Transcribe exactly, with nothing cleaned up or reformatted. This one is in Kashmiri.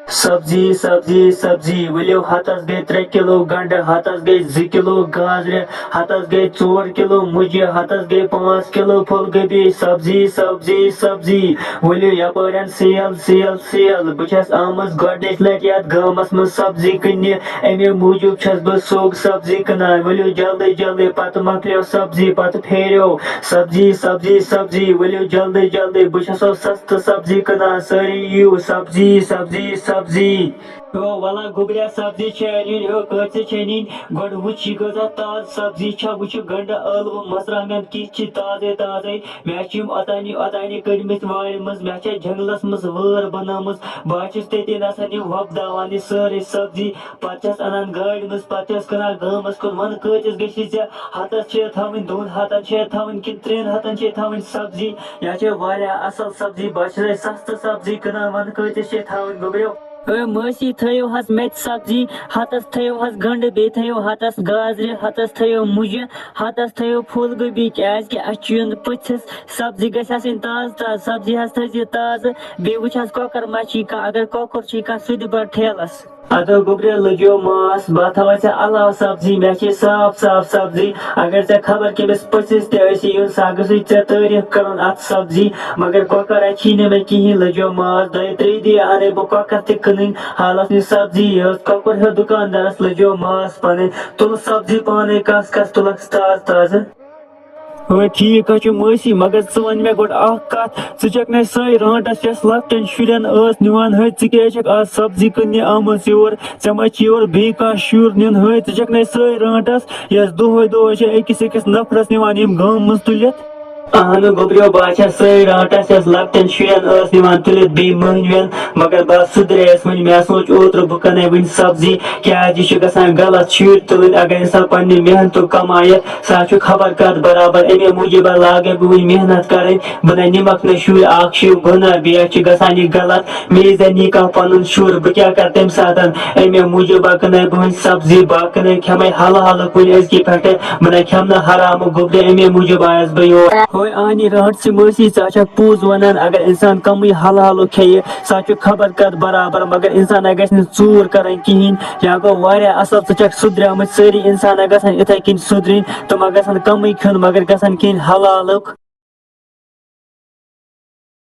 سبزی، سبزی، سبزی، ؤلِو ہتس گٔے ترٛےٚ کِلوٗ گنٛڈٕ، ہتس گٔے زٕ کِلوٗ گازرِ، ہتس گٔے ژور کِلوٗ مُجہِ، ہتس گٔے پانٛژھ کِلوٗ پھُل گوبی۔ سبزی، سبزی، سبزی، ؤلِو یپٲرٮ۪ن سیل، سیل، سیل۔ بہٕ چھَس آمٕژ گۄڈٕنِچ لٹہِ یتھ گامس منٛز سبزی کٕننہِ، اَمے موٗجوٗب چھَس بہٕ سوٚگ سبزی کٕنان۔ ؤلِو جلدی جلدی، پتہٕ مۄکلیو سبزی، پتہٕ پھیریو۔ سبزی، سبزی، سبزی، ؤلِو جلدی جلدی، بہٕ چھَسو سستہٕ سبزی کٕنان، سٲری یِیِو۔ سبزی، سبزی، سبزی۔ ہیو ولا گوٚبریا، سبزی چھےٚ نِنۍ، ہیو کۭژِ چھےٚ نِنۍ؟ گۄڈٕ وٕچھ، یہِ کۭژاہ تازٕ سبزی چھےٚ۔ وٕچھِو، گنٛڈٕ، ٲلوٕ، مرژٕوانٛگن کِتھ چھِ تازَے تازَے۔ مےٚ چھِ یِم اوٚتانی اوٚتانی کٔڑمٕتۍ وارِ منٛز، مےٚ چھےٚ جنٛگلَس منٛز وٲر بَنٲومٕژ۔ بہٕ حظ چھُس تٔتی نَسَن یِم وۄپداوان، یہِ سٲرٕے سبزی۔ پَتہٕ چھَس اَنان گاڑِ منٛز، پَتہٕ چھَس کٕنان گامَس کُن۔ وَن، کۭتِس گٔژھی ژےٚ؟ ہَتَس چھے تھاوٕنۍ، دۄن ہَتَن چھے تھاوٕنۍ کِنہٕ ترٛٮ۪ن ہَتَن چھے تھاوٕنۍ سبزی؟ یہِ حظ چھے واریاہ اَصٕل سبزی، بہٕ حظ چھَسے سَستہٕ سبزی کٕنان۔ وَن، کۭتِس چھے تھاوٕنۍ، گوٚبریو؟ اے مٲسی، تھٲیِو حظ مےٚ تہِ سبزی، ہَتَس تھٲیِو حظ گنٛڈٕ، بیٚیہِ تھٲیِو ہَتَس گازرِ، ہَتَس تھٲیِو مُجہِ، ہَتَس تھٲیِو پھوٗل گوبی، کیٛازِکہِ اَسہِ چھُ یُن پٔژھِس۔ سبزی گژھِ آسٕنۍ تازٕ تازٕ، سبزی حظ تھٲیزِ تازٕ۔ بیٚیہِ وٕچھ حظ، کۄکَر ما چھی کانٛہہ، اگر کۄکُر چھی کانٛہہ، سُہ تہِ بَر ٹھیلَس۔ اَدٕ گوٚبریا، لٔجیو ماس، بہٕ تھاوَے ژےٚ علاوٕ سبزی، مےٚ چھے صاف صاف سبزی۔ اگر ژےٚ خبر کٔمِس پٔژھِس تہِ آسی یُن، سُہ گژھِ ژےٚ تعریٖف کَرُن اَتھ سبزی۔ مگر کۄکَر اَتہِ چھی نہٕ مےٚ کِہیٖنۍ، لٔجیو ماس، دۄیہِ ترٛیٚیہِ دۄہہِ اَنَے بہٕ کۄکَر تہِ کٕنٕنۍ۔ حالَس نہٕ سبزی یٲژ، کۄکُر ہیوٚت دُکاندارَس، لٔجیو ماس پَنٕنۍ۔ تُل سبزی پانَے، کَس کَس تُلَکھ تازٕ تازٕ۔ ہو، ٹھیٖک حظ چھُ مٲسی، مگر ژٕ وَن مےٚ گۄڈٕ اَکھ کَتھ، ژٕ چھَکھ نَے سۄے رانٛٹَس یۄس لۄکٹٮ۪ن شُرٮ۪ن ٲس نِوان، ہے، ژٕ کیٛازِ چھَکھ آز سبزی کٕننہِ آمٕژ یور؟ ژےٚ ما چھِ یورٕ بیٚیہِ کانٛہہ شُر نیُن؟ ہے، ژٕ چھَکھ نَے سۄے رانٛٹَس یۄس دۄہَے دۄہَے چھِ أکِس أکِس نفرَس نِوان ییٚمہِ گامہٕ منٛز تُلِتھ؟ اہنُو گوٚبریو، بہٕ حظ چھَس سۄے رانٛٹَس یۄس لۄکٹٮ۪ن شُرٮ۪ن ٲس نِوان تُلِتھ بیٚیہِ مٔہنوٮ۪ن، مگر بہٕ حظ سُدھرییَس وۄنۍ۔ مےٚ سوٗنٛچ اوترٕ بہٕ کٕنَے وۄنۍ سبزی، کیٛازِ یہِ چھُ گژھان غلط۔ شُرۍ تُلٕنۍ، اگر اِنسان پنٛنہِ محنتُک کَمایہِ، سُہ حظ چھُ خبر کَتھ برابر۔ اَمے موٗجوٗب حظ لاگَے بہٕ وۄنۍ محنت کَرٕنۍ۔ بہٕ نَے نِمَکھ نہٕ شُرۍ، اَکھ چھُ یہِ گۄناہ، بیٚیہِ حظ چھُ گژھان یہِ غلط۔ مےٚ یی زَن یی کانٛہہ پَنُن شُر، بہٕ کیٛاہ کَرٕ تَمہِ ساتَن؟ اَمے موٗجوٗب ہا کٕنَے بہٕ وۄنۍ سبزی، بہٕ ہا کٕنَے کھٮ۪مَے حلہٕ حلہٕ کُنہِ أزکہِ پٮ۪ٹھٕ۔ بہٕ نَے کھٮ۪مہٕ نہٕ حرامہٕ گوٚبرِ، اَمے موٗجوٗب آیَس بہٕ یور۔ ہوے اہنی رانٛٹسٕے مٲسی، ژٕ حظ چھَکھ پوٚز وَنان، اگر اِنسان کَمٕے حلہٕ حلہٕ کھیٚیہِ، سُہ حظ چھُ خبر کَتھ برابر، مگر اِنسان نَے گژھِ نہٕ ژوٗر کَرٕنۍ کِہیٖنۍ۔ یا گوٚو واریاہ اَصٕل، ژٕ چھَکھ سُدھریمٕژ، سٲری اِنسان نَے گژھن یِتھَے کٔنۍ سُدھرٕنۍ، تِم حظ گژھن کَمٕے کھیوٚن، مگر گژھن کھیٚنۍ حلالُک۔